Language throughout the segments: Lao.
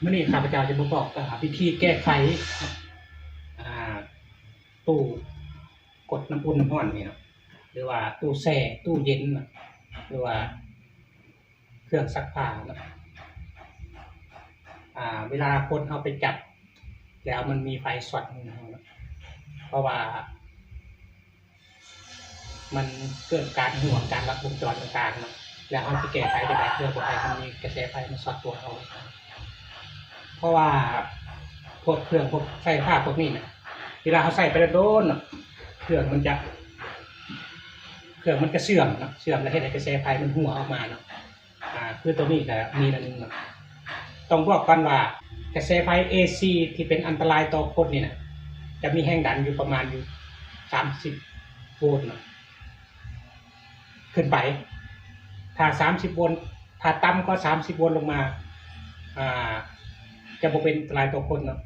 ມື້ນີ້ຂ້າພະເຈົ້າຈະມາບອກ ເອີ ວິທີແກ້ໄຂ ອ່າ ຕູ້ກົດນ້ຳອຸ່ນນ້ຳຮ້ອນນີ້ເນາະ ຫຼືວ່າຕູ້ແຊ່ ຕູ້ເຢັນເນາະ ຫຼືວ່າເຄື່ອງຊັກຜ້າເນາະ. ອ່າ ເວລາຄົນເຮົາໄປຈັບແລ້ວມັນມີໄຟຊັອດມືເຮົາເນາະ ເພາະວ່າ ມັນເກີດການຮົ່ວ ການລັດວົງຈອນຕ່າງໆເນາະ ແລ້ວເຮົາຊິແກ້ໄຂຈັ່ງໃດ ເພື່ອບໍ່ໃຫ້ມັນມີກະແສໄຟມາຊັອດຕົວເຮົາ? ເພາະວ່າພວກເຄື່ອງ ພວກໄຟຟ້າພວກນີ້ນະ ເວລາເຮົາໃຊ້ໄປໂດນໆເນາະ ເຄື່ອງມັນຈະ ເຄື່ອງມັນຈະເສື່ອມເນາະ ເສື່ອມແລ້ວເຮັດໃຫ້ກະແສໄຟມັນຮົ່ວອອກມາເນາະ. ອ່າ ຄືໂຕນີ້ກະມີອັນໜຶ່ງເນາະ ຕ້ອງບອກກ່ອນວ່າ ກະແສໄຟເອຊີທີ່ເປັນອັນຕະລາຍຕໍ່ຄົນນີ້ນະ ຈະມີແຮງດັນຢູ່ປະມານຢູ່ສາມສິບໂວນເນາະ ຂຶ້ນໄປ. ຖ້າສາມສິບໂວນ ຖ້າຕ່ຳກວ່າສາມສິບໂວນລົງມາ ອ່າ ຈະບໍ່ເປັນອັນຕະລາຍຕໍ່ຄົນເນາະ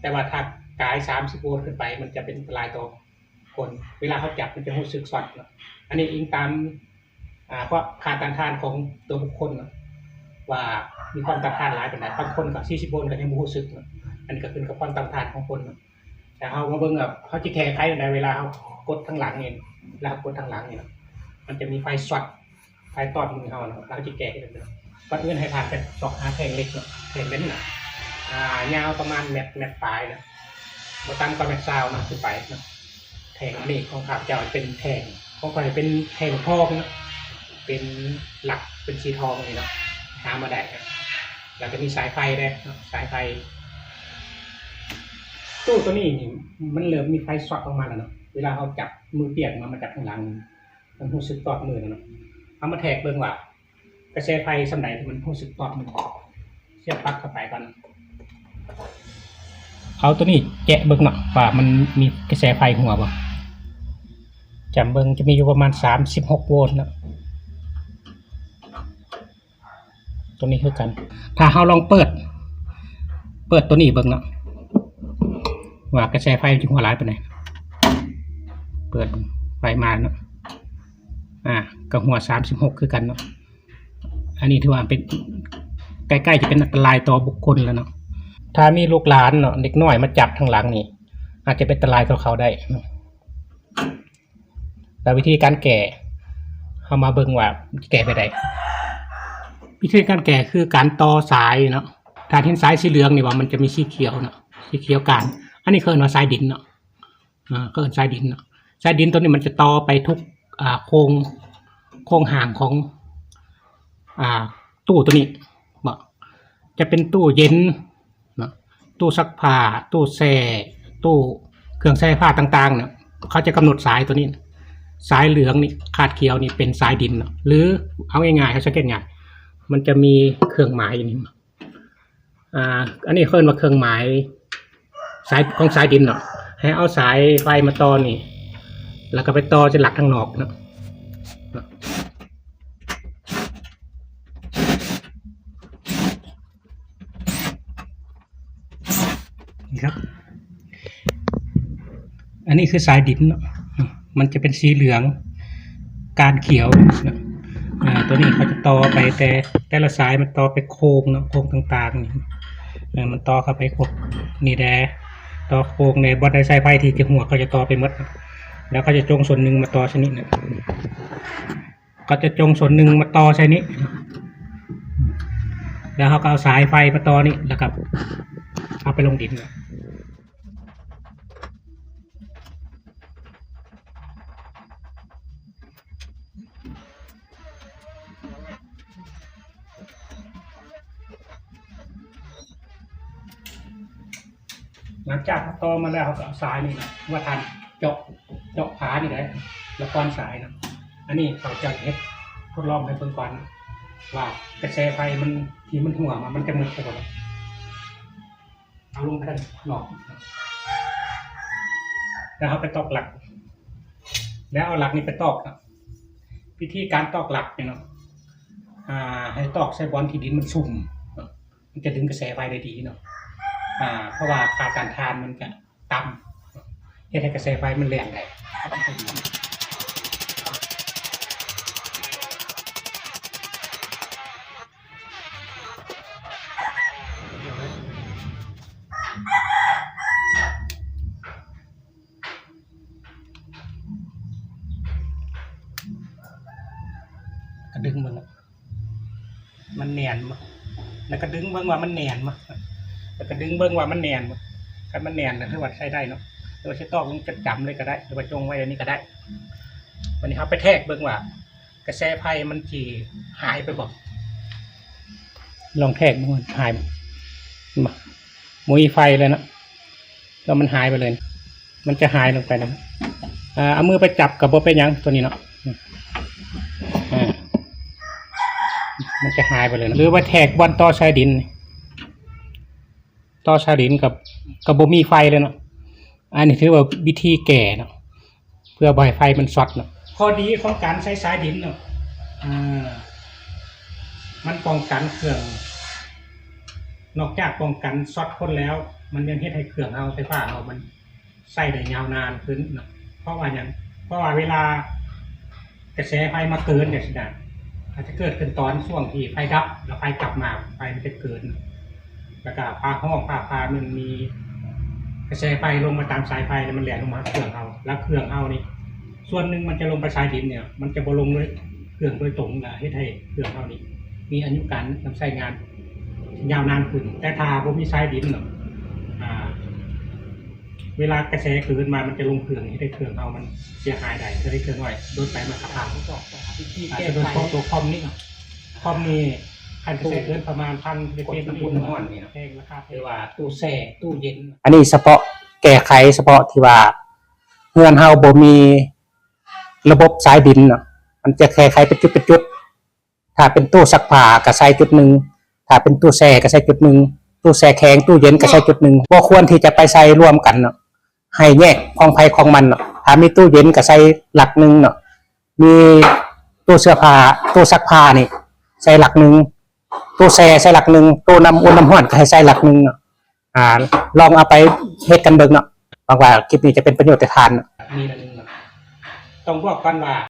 ແຕ່ວ່າຖ້າກາຍສາມສິບໂວນຂຶ້ນໄປ ມັນຈະເປັນອັນຕະລາຍຕໍ່ຄົນ ເວລາເຮົາຈັບມັນຈະຮູ້ສຶກຊັອດເນາະ. ອັນນີ້ອີງຕາມ ອ່າ ຄວາມຕ້ານທານຂອງຕົວບຸກຄົນເນາະ ວ່າມີຄວາມຕ້ານທານຫຼາຍປານໃດ ບາງຄົນກໍສີ່ສິບໂວນກໍຍັງບໍ່ຮູ້ສຶກເນາະ. ອັນນີ້ກໍຂຶ້ນກັບຄວາມຕ້ານທານຂອງຄົນເນາະ. ແຕ່ເຮົາມາເບິ່ງວ່າເຮົາຈະແກ້ໄຂຈັ່ງໃດ ເວລາເຮົາກົດທາງຫຼັງນີ້ ເວລາເຮົາກົດທາງຫຼັງນີ້ເນາະ ມັນຈະມີໄຟຊັອດ ພາຍຕອນມືເຮົາເນາະ ເຮົາຈະແກ້ເຮັດຈັ່ງໃດ. ກ່ອນອື່ນໃຫ້ທ່ານໄປຊອກຫາແທ່ງເຫຼັກເນາະ ແທ່ງເຫຼັກນະ ອ່າ ຍາວປະມານແມັດ ແມັດປາຍນະ ບໍ່ຕ່ຳກວ່າແມັດຊາວນະ ຂຶ້ນໄປເນາະ. ແທ່ງອັນນີ້ຂອງຂ້າພະເຈົ້າເປັນແທ່ງ ຂອງຂ້ອຍເປັນແທ່ງທອງເນາະ ເປັນຫຼັກ ເປັນສີທອງນີ້ເນາະ ຫາມາໄດ້ເນາະ. ແລ້ວກໍມີສາຍໄຟແດ່ເນາະ ສາຍໄຟ. ຕູ້ໂຕນີ້ນີ້ ມັນເລີ່ມມີໄຟຊັອດອອກມາແລ້ວເນາະ ເວລາເຮົາຈັບ ມືປຽກມາ ມາຈັບທາງຫຼັງ ມັນຮູ້ສຶກຕອດມືແລ້ວເນາະ. ເຮົາມາແທກເບິ່ງວ່າກະແສໄຟສ່ຳໃດທີ່ມັນຮູ້ສຶກຕອດມື. ສຽບປລັກເຂົ້າໄປກ່ອນ. ເອົາໂຕນີ້ແຈະເບິ່ງເນາະ ວ່າມັນມີກະແສໄຟຮົ່ວບໍ່. ຈຳເບິ່ງຈະມີຢູ່ປະມານສາມສິບຫົກໂວນເນາະ. ໂຕນີ້ຄືກັນ ຖ້າເຮົາລອງເປີດ ເປີດໂຕນີ້ເບິ່ງເນາະ ວ່າກະແສໄຟມັນຊິຮົ່ວຫຼາຍປານໃດ. ເປີດໄຟມາເນາະ ອ່າ ກໍຮົ່ວສາມສິບຫົກຄືກັນເນາະ. ອັນນີ້ຖືວ່າເປັນ ໃກ້ໆຈະເປັນອັນຕະລາຍຕໍ່ບຸກຄົນແລ້ວເນາະ. ຖ້າມີລູກຫຼານເນາະ ເດັກນ້ອຍມາຈັບທາງຫຼັງນີ້ ອາດຈະເປັນອັນຕະລາຍຕໍ່ເຂົາໄດ້ເນາະ. ແລ້ວວິທີການແກ້ ເຮົາມາເບິ່ງວ່າແກ້ແບບໃດ. ວິທີການແກ້ຄືການຕໍ່ສາຍເນາະ. ທ່ານເຫັນສາຍສີເຫຼືອງນີ້ບໍ່? ມັນຈະມີສີຂຽວເນາະ ສີຂຽວກາງ. ອັນນີ້ເຂົາເອີ້ນວ່າສາຍດິນເນາະ ອ່າ ເຂົາເອີ້ນສາຍດິນເນາະ. ສາຍດິນໂຕນີ້ມັນຈະຕໍ່ໄປທຸກ ອ່າ ໂຄງ ໂຄງຮ່າງຂອງ ອ່າ ຕູ້ໂຕນີ້ເນາະ. ຈະເປັນຕູ້ເຢັນ ເນາະ ຕູ້ຊັກຜ້າ ຕູ້ແຊ່ ຕູ້ເຄື່ອງໃຊ້ໄຟຟ້າຕ່າງໆເນາະ ເຂົາຈະກຳນົດສາຍໂຕນີ້. ສາຍເຫຼືອງນີ້ ຄາດຂຽວນີ້ເປັນສາຍດິນເນາະ ຫຼືເອົາງ່າຍໆ ເຮົາສັງເກດງ່າຍ ມັນຈະມີເຄື່ອງໝາຍຢູ່ນີ້. ອ່າ ອັນນີ້ເອີ້ນວ່າເຄື່ອງໝາຍສາຍ ຂອງສາຍດິນເນາະ. ໃຫ້ເອົາສາຍໄຟມາຕໍ່ນີ້ ແລ້ວກໍໄປຕໍ່ໃສ່ຫຼັກທາງນອກເນາະ. ນີ້ຄັບ ອັນນີ້ຄືສາຍດິນເນາະ ມັນຈະເປັນສີເຫຼືອງ ການຂຽວເນາະ. ອ່າ ໂຕນີ້ເຂົາຈະຕໍ່ໄປແຕ່ ແຕ່ລະສາຍມັນຕໍ່ໄປໂຄງເນາະ ໂຄງຕ່າງໆນີ້ ເອີ ມັນຕໍ່ເຂົ້າໄປພວກນີ້ແດ່ ຕໍ່ໂຄງແດ່ ບ່ອນໃດສາຍໄຟທີ່ຈະຮົ່ວ ເຂົາຈະຕໍ່ໄປໝົດ ແລ້ວເຂົາຈະຈົ່ງສ່ວນໜຶ່ງມາຕໍ່ຊະນິດໜຶ່ງ. ກໍຈະຈົ່ງສ່ວນໜຶ່ງມາຕໍ່ໃສ່ນີ້ ແລ້ວເຮົາກໍເອົາສາຍໄຟມາຕໍ່ນີ້ ແລ້ວກໍເອົາໄປລົງດິນ. ຫຼັງຈາກເຮົາຕໍ່ມາແລ້ວ ເຮົາກໍເອົາສາຍນີ້ນະ ວ່າທ່ານເຈາະ ເຈາະຝານີ້ໄດ້ ແລ້ວກ່ອນສາຍນະ. ອັນນີ້ເຂົາເຈົ້າເຮັດທົດລອງໃຫ້ເບິ່ງກ່ອນນະ ວ່າກະແສໄຟມັນ ທີ່ມັນຮົ່ວມາ ມັນຈະໝົດໄປບໍ່. ເອົາລົງໄປທາງນອກ ແລ້ວເຮົາໄປຕອກຫຼັກ ແລ້ວເອົາຫຼັກນີ້ໄປຕອກນະ. ວິທີການຕອກຫຼັກນີ້ເນາະ ອ່າ ໃຫ້ຕອກໃສ່ບ່ອນທີ່ດິນມັນຊຸ່ມເນາະ ມັນຈະດຶງກະແສໄຟໄດ້ດີເນາະ ອ່າ ເພາະວ່າຄ່າຕ້ານທານມັນຈະຕ່ຳ ເຮັດໃຫ້ກະແສໄຟມັນແລ່ນໄດ້. ເ ໜ້ນບໍ່ ແລ້ວກໍດຶງເບິ່ງວ່າມັນແໜ້ນບໍ່ ແລ້ວກໍດຶງເບິ່ງວ່າມັນແໜ້ນບໍ່ ຄັນມັນແໜ້ນກໍຄືວ່າໃຊ້ໄດ້ເນາະ ຫຼືວ່າຊິຕອກລົງຈຳໆເລີຍກໍໄດ້ ຫຼືວ່າຈົ່ງໄວ້ແບບນີ້ກໍໄດ້. ບັດນີ້ເຮົາໄປແທກເບິ່ງວ່າ ກະແສໄຟມັນຊິຫາຍໄປບໍ່ ລອງແທກເບິ່ງວ່າຫາຍບໍ່ ເຫັນບໍ່ ບໍ່ມີໄຟເລີຍເນາະ ແລ້ວມັນຫາຍໄປເລີຍ ມັນຈະຫາຍລົງໄປນະ ອ່າ ເອົາມືໄປຈັບກໍບໍ່ເປັນຫຍັງ ຕົວນີ້ເນາະ ອ່າ ມັນຈະຫາຍໄປເລີຍເນາະ ຫຼືວ່າແທກບ່ອນຕໍ່ສາຍດິນ ຕໍ່ສາຍດິນກໍ ກໍບໍ່ມີໄຟເລີຍເນາະ ອັນນີ້ຖືວ່າວິທີແກ້ເນາະ ເພື່ອບໍ່ໃຫ້ໄຟມັນຊັອດເນາະ. ຂໍ້ດີຂອງການໃຊ້ສາຍດິນເນາະ ເອີ ມັນປ້ອງກັນເຄື່ອງ ນອກຈາກປ້ອງກັນຊັອດຄົນແລ້ວ ມັນຍັງເຮັດໃຫ້ເຄື່ອງເຮົາ ໄຟຟ້າເຮົາມັນໃຊ້ໄດ້ຍາວນານຂຶ້ນເນາະ. ເພາະວ່າຫຍັງ? ເພາະວ່າເວລາກະແສໄຟມາເກີນຈັ່ງຊີ້ນະ ອາດຈະເກີດຂຶ້ນຕອນຊ່ວງທີ່ໄຟດັບ ແລ້ວໄຟກັບມາ ໄຟມັນຈະເກີນ ແລ້ວກະຟ້າຮ້ອງ ຟ້າຜ່າ ມັນມີກະແສໄຟລົງມາຕາມສາຍໄຟ ແລ້ວມັນແລ່ນລົງມາຫາເຄື່ອງເຮົາ ແລ້ວເຄື່ອງເຮົານີ້ ສ່ວນໜຶ່ງມັນຈະລົງໄປສາຍດິນເນຍ ມັນຈະບໍ່ລົງໂດຍເຄື່ອງໂດຍຕົງ ແລ້ວເຮັດໃຫ້ເຄື່ອງເຮົານີ້ມີອາຍຸການນຳໃຊ້ງານຍາວນານຂຶ້ນ. ແຕ່ຖ້າບໍ່ມີສາຍດິນເນາະ ອ່າ ເວລາກະແສເກີນມາ ມັນຈະລົງເຄື່ອງ ເຮັດໃຫ້ເຄື່ອງເຮົາມັນເສຍຫາຍໄດ້ ເຮັດໃຫ້ເຄື່ອງນ້ອຍໂດນໄຟມາກະທຳ. ອ່າ ໂດຍສະເພາະຕົວຄອມນີ້ເນາະ ຄອມນີ້ຄັນກະແສເກີນປະມານພັນ ເປັນ ກດນ້ຳອຸ່ນນ້ຳຮ້ອນນີ້ເນາະ ແພງ ລາຄາແພງ ຫຼືວ່າຕູ້ແຊ່ ຕູ້ເຢັນ. ອັນນີ້ສະເພາະ ແກ້ໄຂສະເພາະທີ່ວ່າເຮືອນເຮົາບໍ່ມີລະບົບສາຍດິນເນາະ ມັນຈະແກ້ໄຂເປັນຈຸດເປັນຈຸດ. ຖ້າເປັນຕູ້ຊັກຜ້າກໍໃສ່ຈຸດໜຶ່ງ ຖ້າເປັນຕູ້ແຊ່ກໍໃສ່ຈຸດໜຶ່ງ ຕູ້ແຊ່ແຂງ ຕູ້ເຢັນກໍໃສ່ຈຸດໜຶ່ງ. ບໍ່ຄວນທີ່ຈະໄປໃສ່ລວມກັນເນາະ ໃຫ້ແຍກຂອງໃຜຂອງມັນເນາະ. ຖ້າມີຕູ້ເຢັນກໍໃສ່ຫຼັກໜຶ່ງເນາະ ມີຕູ້ເສື້ອຜ້າ ຕູ້ຊັກຜ້ານີ້ໃສ່ຫຼັກໜຶ່ງ ຕູ້ແຊ່ໃສ່ຫຼັກໜຶ່ງ ຕູ້ນ້ຳອຸ່ນນ້ຳຮ້ອນກໍໃຫ້ໃສ່ຫຼັກໜຶ່ງເນາະ. ອ່າ ລອງເອົາໄປເຮັດກັນເບິ່ງເນາະ ຫວັງວ່າຄລິບນີ້ຈະເປັນປະໂຫຍດແກ່ທ່ານເນາະ. ມີອັນໜຶ່ງເນາະ ຕ້ອງບອກກ່ອນວ່າ